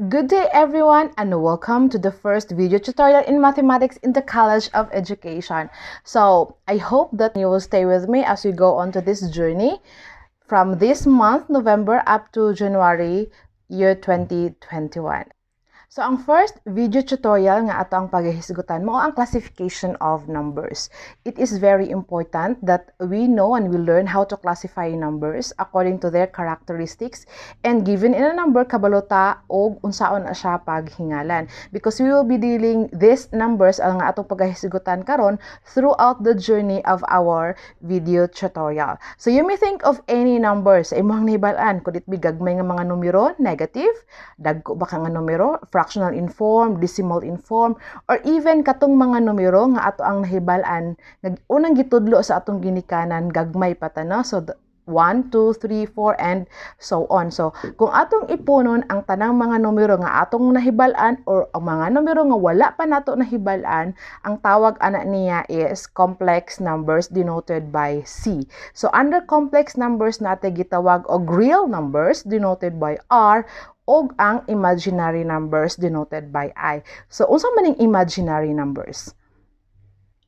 Good day, everyone, and welcome to the first video tutorial in mathematics in the College of Education. So I hope that you will stay with me as we go on to this journey from this month, November, up to January year 2021. So, ang first video tutorial nga ato ang paghihisgutan mao ang classification of numbers. It is very important that we know and we learn how to classify numbers according to their characteristics and given in a number, kabalo ta og unsaon na siya paghingalan, because we will be dealing these numbers ang atong paghihisgutan karon throughout the journey of our video tutorial. So you may think of any numbers sa imong nahibal-an. Could it be gagmay nga mga numero, negative, dagko ba ka nga numero, fractional in form, decimal in form, or even katong mga numero nga ato ang nahibal-an, unang gitudlo sa atong ginikanan, gagmay pa ta, no? So, 1, 2, 3, 4, and so on. So, kung atong ipunon ang tanang mga numero nga atong nahibal-an or ang mga numero nga wala pa nato nahibal-an, ang tawag ana niya is complex numbers, denoted by C. So, under complex numbers natin gitawag og real numbers, denoted by R, og ang imaginary numbers, denoted by I. So, unsa man ning imaginary numbers?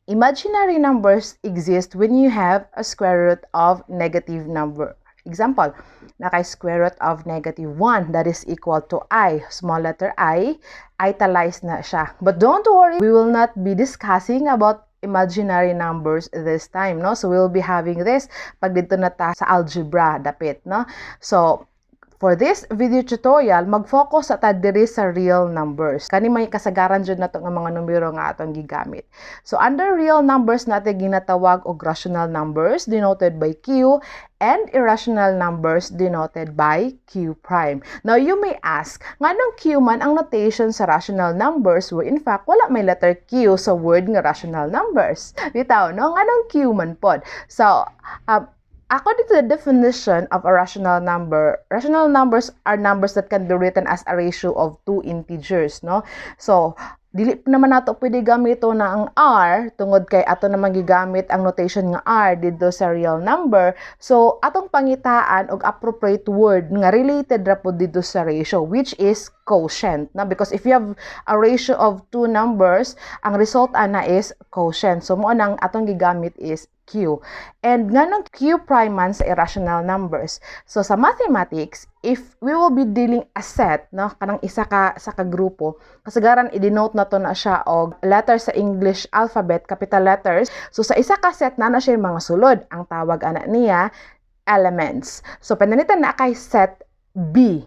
Imaginary numbers exist when you have a square root of negative number. Example, naka square root of negative 1, that is equal to I, small letter I, italize na siya. But don't worry, we will not be discussing about imaginary numbers this time, no? So we will be having this pag didto na ta sa algebra dapit, no? So for this video tutorial, mag-focus sa ta diri sa real numbers. Kani may kasagaran jud nato nga mga numero nga atong gigamit. So under real numbers natin ginatawag og rational numbers, denoted by Q, and irrational numbers, denoted by Q prime. Now you may ask, nganong Q man ang notation sa rational numbers where in fact wala may letter Q sa word nga rational numbers? Bitaw, no? Nganong Q man pod? So, according to the definition of a rational number, rational numbers are numbers that can be written as a ratio of two integers, no? So, dili naman nato pwede gamito na ang R tungod kay ato naman gigamit ang notation nga R didto sa real number. So, atong pangitaan og appropriate word nga related ra pod didto sa ratio, which is quotient, na? Because if you have a ratio of two numbers, ang result ana is quotient. So, mao nang atong gigamit is Q. And nganong Q prime man sa irrational numbers? So sa mathematics, if we will be dealing a set, no, kanang isa ka sa ka grupo, kasagaran i-denote na to na siya og letter sa English alphabet, capital letters. So sa isa ka set na na siya yung mga sulod. Ang tawag ana niya elements. So pananglitan na kay set B,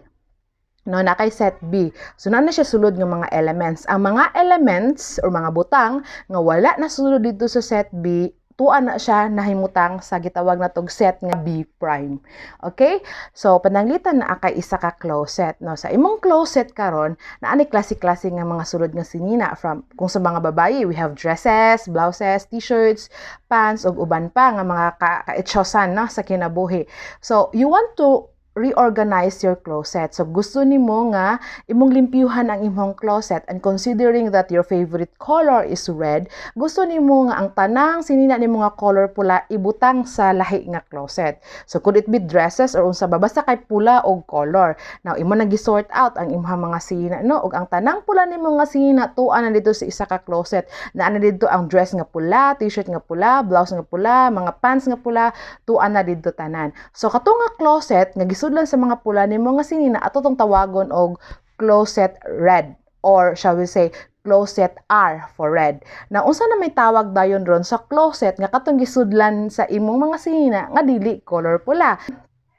no, na kay set B. So naa na siya sulod ng mga elements. Ang mga elements or mga butang nga wala na sulod didto sa set B, tuwa na siya nahimutang sa gitawag na tog set nga B prime. Okay? So pananglitan naa kay isa ka closet, no? Sa imong closet karon, naa ni klase-klase nga mga sulod nga sinina, from kung sa mga babayi, we have dresses, blouses, t-shirts, pants ug uban pa nga mga kaetsosan, no, sa kinabuhi. So you want to reorganize your closet. So gusto nimo nga imong limpyuhan ang imong closet, and considering that your favorite color is red, gusto nimo nga ang tanang sinina nimo nga color pula ibutang sa lahi nga closet. So could it be dresses or unsa ba, basta kay pula og color. Now imo nang gi-sort out ang imong mga sinina, no, ug ang tanang pula nimo nga sinina tuwa na didto sa isa ka closet. Naa na didto ang dress nga pula, t-shirt nga pula, blouse nga pula, mga pants nga pula, tuwa na didto tanan. So kato nga closet nga gisudlan sa mga pula nimo nga sinina, ato tong tawagon og closet red, or shall we say closet R for red. Now unsa na may tawag dayon ron sa closet nga katong gisudlan sa imong mga sinina nga dili color pula?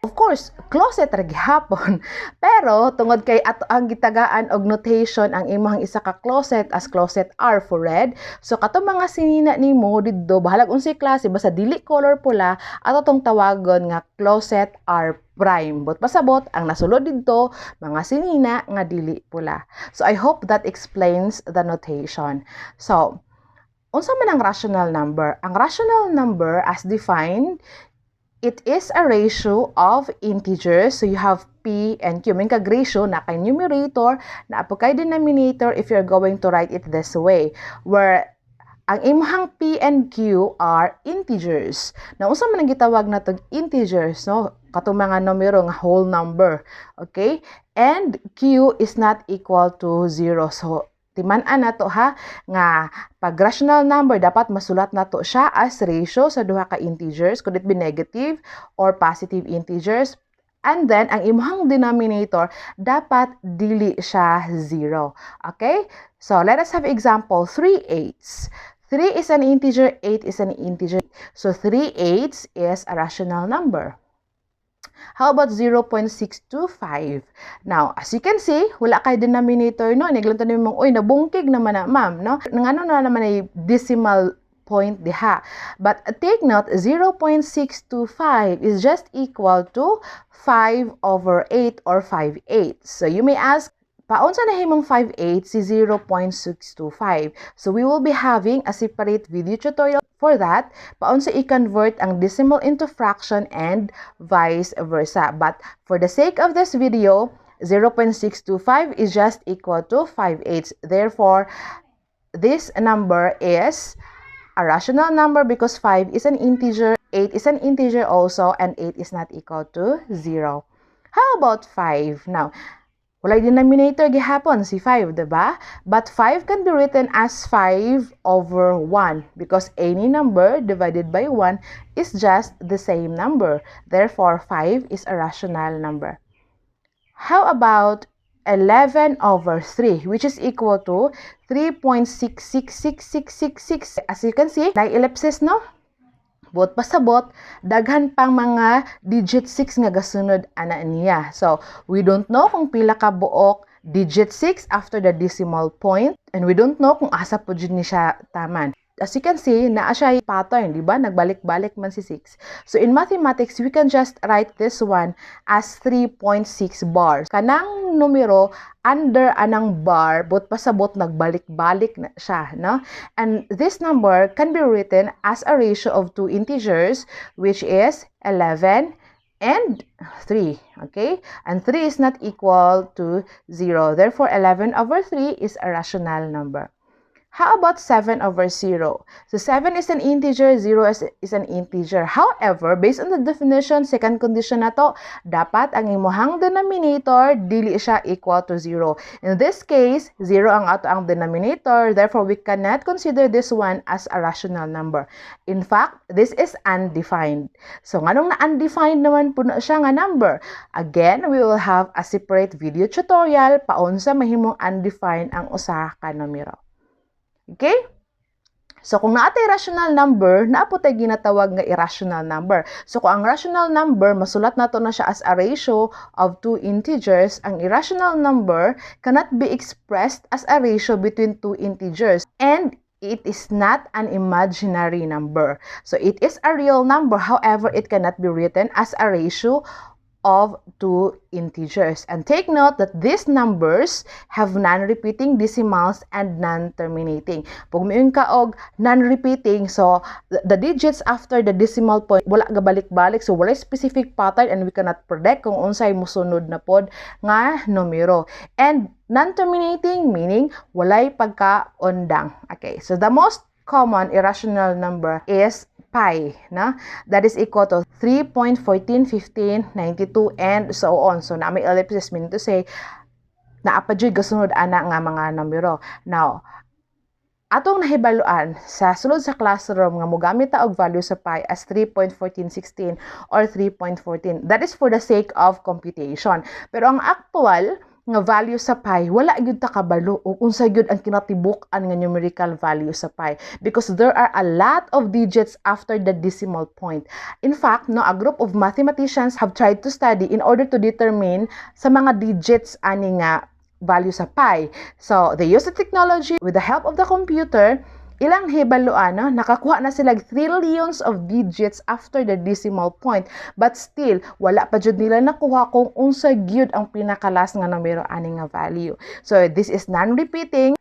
Of course, closet ra gihapon. Pero tungod kay ato ang gitagaan og notation ang imong isa ka closet as closet R for red, so katong mga sinina nimo didto, bahalag unsay klase, basta dili color pula, ato tong tawagon nga closet R prime. But pasabot, ang nasulod didto mga sinina nga dili pula. So I hope that explains the notation. So, unsa man ang rational number? Ang rational number as defined, it is a ratio of integers. So you have P and Q. May kag ratio na kay numerator, naa pod kay denominator if you're going to write it this way. Where Ang imong P and Q are integers. Now, unsa man ang gitawag natong integers, no? Katong mga numero nga whole number. Okay? And Q is not equal to 0. So, timan-an nato ha nga pag rational number, dapat masulat nato siya as ratio sa duha ka integers, could it be negative or positive integers. And then ang imong denominator dapat dili siya 0. Okay? So let us have example 3 eighths. 3 is an integer, 8 is an integer. So 3 eighths is a rational number. How about 0.625? Now, as you can see, wala kay denominator, no. Niglanto ni mong, "Uy, nabungkig naman na, ma'am," no? Ngano na naman ay decimal point diha? But take note, 0.625 is just equal to 5 over 8 or 5 eighths. So you may ask, "Paunsa na himong 5 eighths si 0.625?" So we will be having a separate video tutorial for that. Paunsa i-convert ang decimal into fraction and vice versa. But for the sake of this video, 0.625 is just equal to 5 eighths. Therefore, this number is a rational number because 5 is an integer, 8 is an integer also, and 8 is not equal to 0. How about 5? Now, walay denominator gihapon si 5, diba? But 5 can be written as 5 over 1 because any number divided by 1 is just the same number. Therefore, 5 is a rational number. How about 11 over 3, which is equal to 3.666666? As you can see, na ellipsis, no? Buot pasabot, daghan pang mga digit 6 nga gasunod ana niya. So, we don't know kung pila ka buok digit 6 after the decimal point and we don't know kung asa po jud ni siya taman. As you can see, naa siya pattern, di ba? Nagbalik-balik man si 6. So, in mathematics, we can just write this one as 3.6 bars. Kanang numero, under anang bar, buot pasabot, nagbalik-balik na siya, no? And this number can be written as a ratio of two integers, which is 11 and 3, okay? And 3 is not equal to 0. Therefore, 11 over 3 is a rational number. How about 7 over 0? So 7 is an integer, 0 is an integer. However, based on the definition, second condition na to, dapat ang imuhang denominator, dili siya equal to 0. In this case, 0 ang ato ang denominator, therefore we cannot consider this one as a rational number. In fact, this is undefined. So nganong na-undefined naman po na siya nga number? Again, we will have a separate video tutorial paunsa mahimong undefined ang usa ka numero. Okay? So, kung naa tay rational number, naa po tay ginatawag nga irrational number. So, kung ang rational number, masulat nato na siya as a ratio of two integers, ang irrational number cannot be expressed as a ratio between two integers. And it is not an imaginary number. So, it is a real number. However, it cannot be written as a ratio of two integers. And take note that these numbers have non-repeating decimals and non-terminating. Pag muingon ka og non-repeating, so the digits after the decimal point wala gabalik-balik, so wala specific pattern and we cannot predict kung unsay musunod na pod nga numero. And non-terminating meaning walay pagkaundang. Okay, so the most common irrational number is pi, na? That is equal to 3.141592 and so on. So, naa may ellipsis, meaning to say, naa pa juy gasunod ana nga mga numero. Now, atong nahibaluan sa sulod sa classroom nga mogamit ta og value sa pi as 3.1416 or 3.14. That is for the sake of computation. Pero ang actual nga value sa pi, wala gyud ta kabalo og unsa gyud ang kinatibuk-an nga numerical value sa pi because there are a lot of digits after the decimal point. In fact, no, a group of mathematicians have tried to study in order to determine sa mga digits ani nga value sa pi. So, they use the technology with the help of the computer. Ilang hibaluan, no, nakakuha na sila trillions of digits after the decimal point. But still, wala pa jud nila nakuha kung unsa gyud ang pinaka-last nga numero ani nga value. So, this is non-repeating.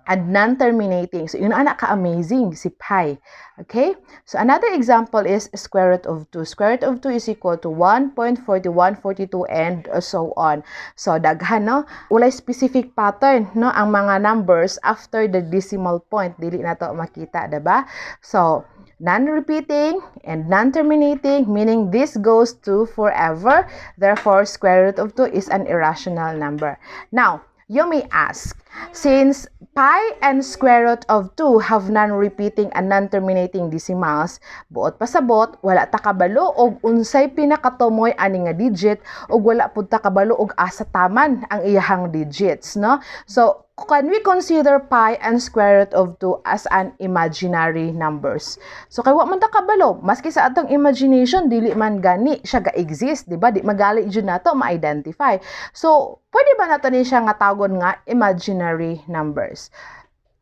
And non-terminating. So, yun ana ka-amazing, si pi. Okay? So, another example is square root of 2. Square root of 2 is equal to 1.4142 and so on. So, daghan, no? Walay specific pattern, no? Ang mga numbers after the decimal point. Dili na to makita, diba? So, non-repeating and non-terminating, meaning this goes to forever. Therefore, square root of 2 is an irrational number. Now, you may ask, since pi and square root of 2 have non-repeating and non-terminating decimals, buot pasabot, wala ta kabalo og unsay pinakatumoy ani nga digit ug wala pud ta kabalo og asa taman ang iyahang digits, no? So, can we consider pi and square root of 2 as an imaginary numbers? So, kay wa man ta kabalo, maski sa atong imagination, dili man gani siya ga-exist, di ba? Di magali jud nato ma-identify. So, pwede ba nato ni siya nga tawagon nga imaginary numbers?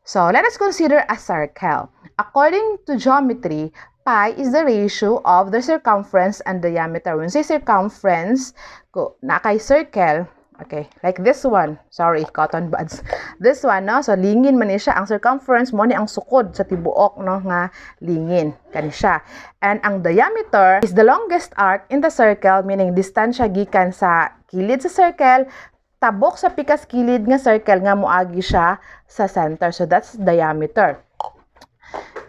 So, let us consider a circle. According to geometry, pi is the ratio of the circumference and diameter. When say circumference, ko na kay circle, okay, like this one. Sorry, cotton buds. This one, no? So, lingin man ni siya. Ang circumference mo ni ang sukod sa tibuok, no? Nga lingin. Kani siya. And ang diameter is the longest arc in the circle, meaning distansya gikan sa kilid sa circle, tabok sa pikas kilid nga circle nga moagi siya sa center. So, that's diameter.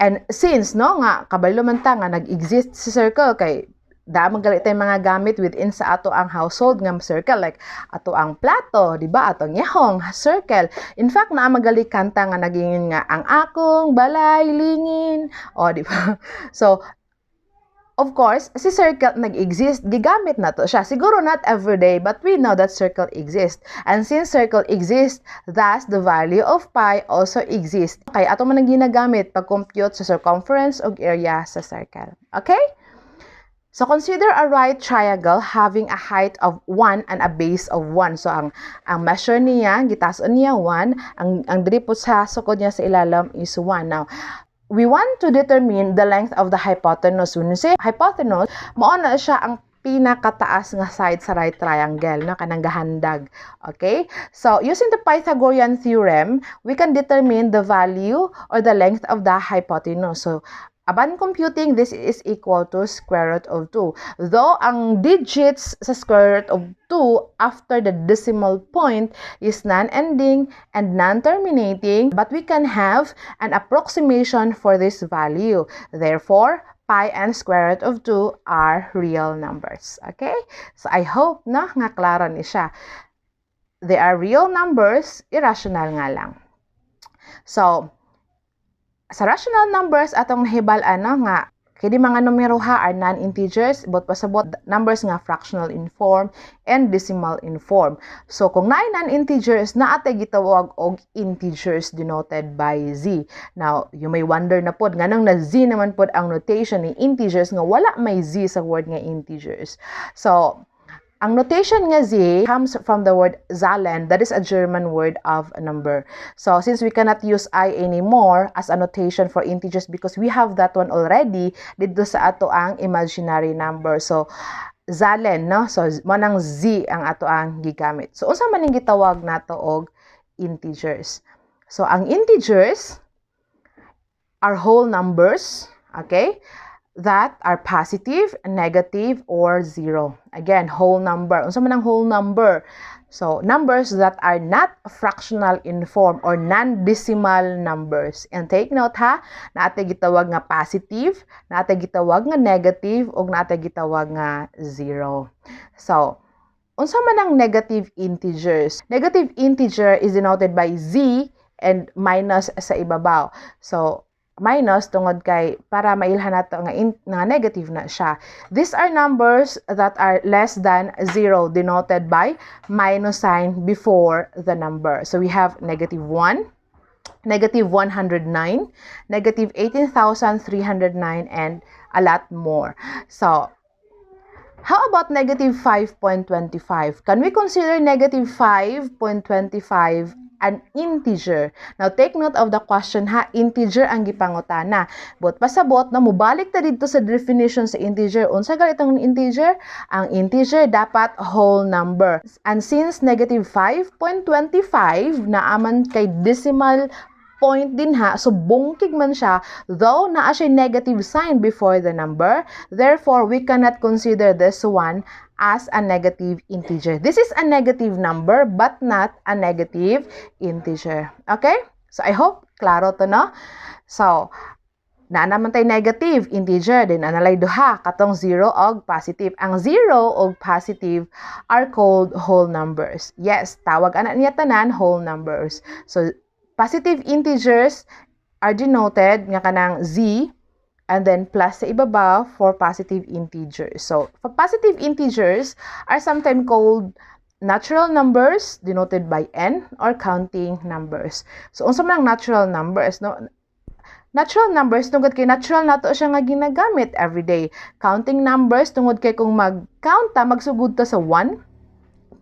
And since, no, nga, kabalo man ta nga nag-exist si circle kay da man gali tay mga gamit within sa ato ang household nga circle, like ato ang plato, di ba, atong yahong circle. In fact, naa magali kanta nga nagingin nga "Ang akong balay lingin," o di ba? So of course, si circle nag-exist, gigamit na to siya. Siguro not every day, but we know that circle exists. And since circle exists, thus the value of pi also exists. Kay ato man ang ginagamit pag-compute sa circumference ug area sa circle. Okay? So consider a right triangle having a height of 1 and a base of 1. So ang measure niya, gitason niya 1, ang diri po sa sukod niya sa ilalim is 1. Now, we want to determine the length of the hypotenuse. When we say hypotenuse, mao na siya ang pinakataas nga side sa right triangle, no, kanang gahandag. Okay? So, using the Pythagorean theorem, we can determine the value or the length of the hypotenuse. So, upon computing, this is equal to square root of 2. Though, ang digits sa square root of 2 after the decimal point is non-ending and non-terminating, but we can have an approximation for this value. Therefore, pi and square root of 2 are real numbers. Okay? So, I hope na nga klaro ni siya. They are real numbers, irrational nga lang. So, sa rational numbers, atong nahibal-an, no, nga kini mga numero ha are non-integers, but pasabot numbers nga fractional in form and decimal in form. So kung naay non-integers, naa tay gitawag og integers denoted by z. Now, you may wonder na pod nganong na z naman pod ang notation ni integers nga wala may z sa word nga integers. So, ang notation nga Z comes from the word Zahlen, that is a German word of a number. So, since we cannot use I anymore as a notation for integers because we have that one already dito sa ato ang imaginary number. So, Zahlen, no? So, mo nang Z ang ato ang gigamit. So, unsa man ning gitawag nato og integers? So, ang integers are whole numbers, okay, that are positive, negative, or zero. Again, whole number. Unsa man ang whole number? So, numbers that are not fractional in form or non-decimal numbers. And take note ha, naa tay gitawag nga positive, naa tay gitawag nga negative, ug naa tay gitawag nga zero. So, unsa man ang negative integers? Negative integer is denoted by z and minus sa ibabaw. So, minus tungod kay para mailhan nato nga negative na siya. These are numbers that are less than 0 denoted by minus sign before the number. So we have negative 1, negative 109, negative 18,309, and a lot more. So, how about negative 5.25? Can we consider negative 5.25 an integer? Now, take note of the question ha, integer ang gipangutana. But pasabot na mubalik ta dito sa definition sa integer. Unsa gali itong integer? Ang integer dapat whole number. And since negative 5.25 naa man kay decimal point din ha, so bungkig man siya, though naa siya negative sign before the number. Therefore, we cannot consider this one as a negative integer. This is a negative number, but not a negative integer. Okay? So, I hope klaro to, no? So, naa naman tay negative integer din analay duha katong 0 og positive. Ang 0 og positive are called whole numbers. Yes, tawag ana niya tanan whole numbers. So positive integers are denoted nga kanang z and then plus sa ibaba for positive integers. So positive integers are sometimes called natural numbers, denoted by n, or counting numbers. So unsa man ang natural numbers, no? Natural numbers tungod kay natural nato siya nga ginagamit everyday. Counting numbers tungod kay kung mag-count ta, magsugod ta sa 1,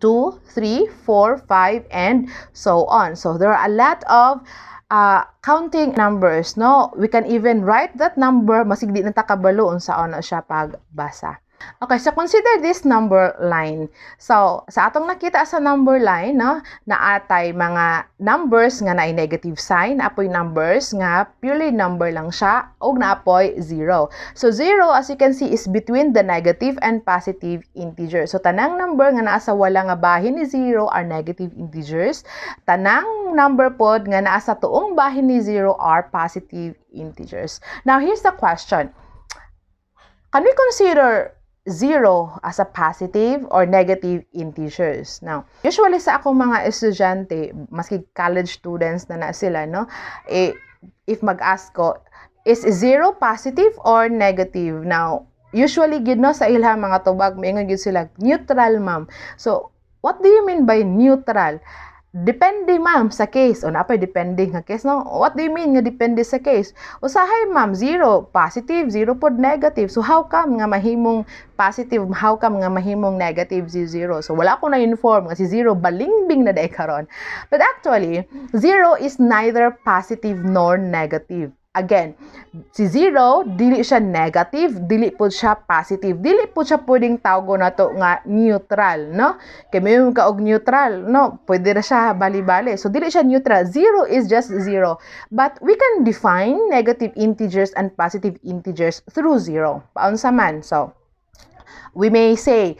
2, 3, 4, 5, and so on. So there are a lot of counting numbers, no? We can even write that number masig di na ta kabalo unsaon na siya pagbasa. Okay, so consider this number line. So, sa atong nakita sa number line, no, naatay mga numbers nga naay negative sign, naapoy numbers nga purely number lang siya, ug naapoy 0. So, 0, as you can see, is between the negative and positive integer. So, tanang number nga naa sa wala nga bahin ni 0 are negative integers. Tanang number pod nga naa sa tuong bahin ni 0 are positive integers. Now, here's the question. Can we consider 0 as a positive or negative integers? Now, usually sa akong mga estudyante, maski college students na na sila, no? Eh, if mag-ask ko, "Is 0 positive or negative?" Now, usually gid, no, sa ilang mga tubag, moingon gid sila, "Neutral, ma'am." So, what do you mean by neutral? "Depende, ma'am, sa case." O naa pay depende nga case, no? What do you mean nga depende sa case? "Usahay, ma'am, zero positive, zero pod negative. So how come nga mahimong positive, how come nga mahimong negative si zero?" So wala ko na-inform nga si zero balingbing na day karon. But actually, zero is neither positive nor negative. Again, si zero, dili siya negative, dili po siya positive. Dili po siya pwedeng tawgon nato nga neutral, no? Kay may ka og neutral, no? Pwede ra siya bali-bali. So dili siya neutral. Zero is just zero. But we can define negative integers and positive integers through zero. Paunsa man? So, we may say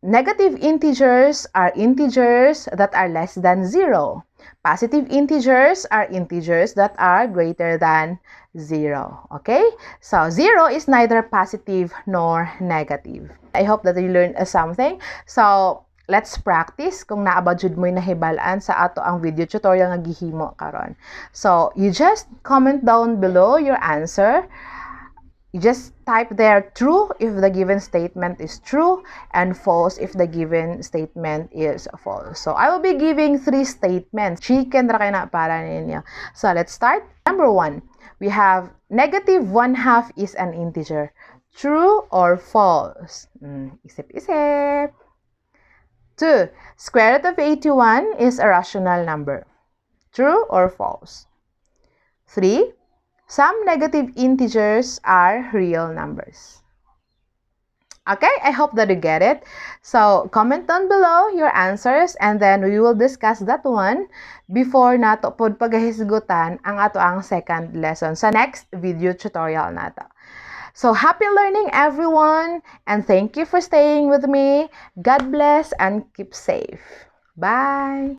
negative integers are integers that are less than zero. Positive integers are integers that are greater than 0. Okay? So, 0 is neither positive nor negative. I hope that you learned something. So, let's practice kung naa ba jud mo'y nahibal-an sa ato ang video tutorial nga gihimo karon. So, you just comment down below your answer. You just type there true if the given statement is true and false if the given statement is false. So, I will be giving three statements. Chicken ra kay na para ninyo. So, let's start. Number one, we have negative 1/2 is an integer. True or false? Isip-isip. Two, square root of 81 is a rational number. True or false? Three, some negative integers are real numbers. Okay, I hope that you get it. So, comment down below your answers and then we will discuss that one before nato pod pagahisgutan ang ato ang second lesson sa next video tutorial nato. So, happy learning, everyone, and thank you for staying with me. God bless and keep safe. Bye!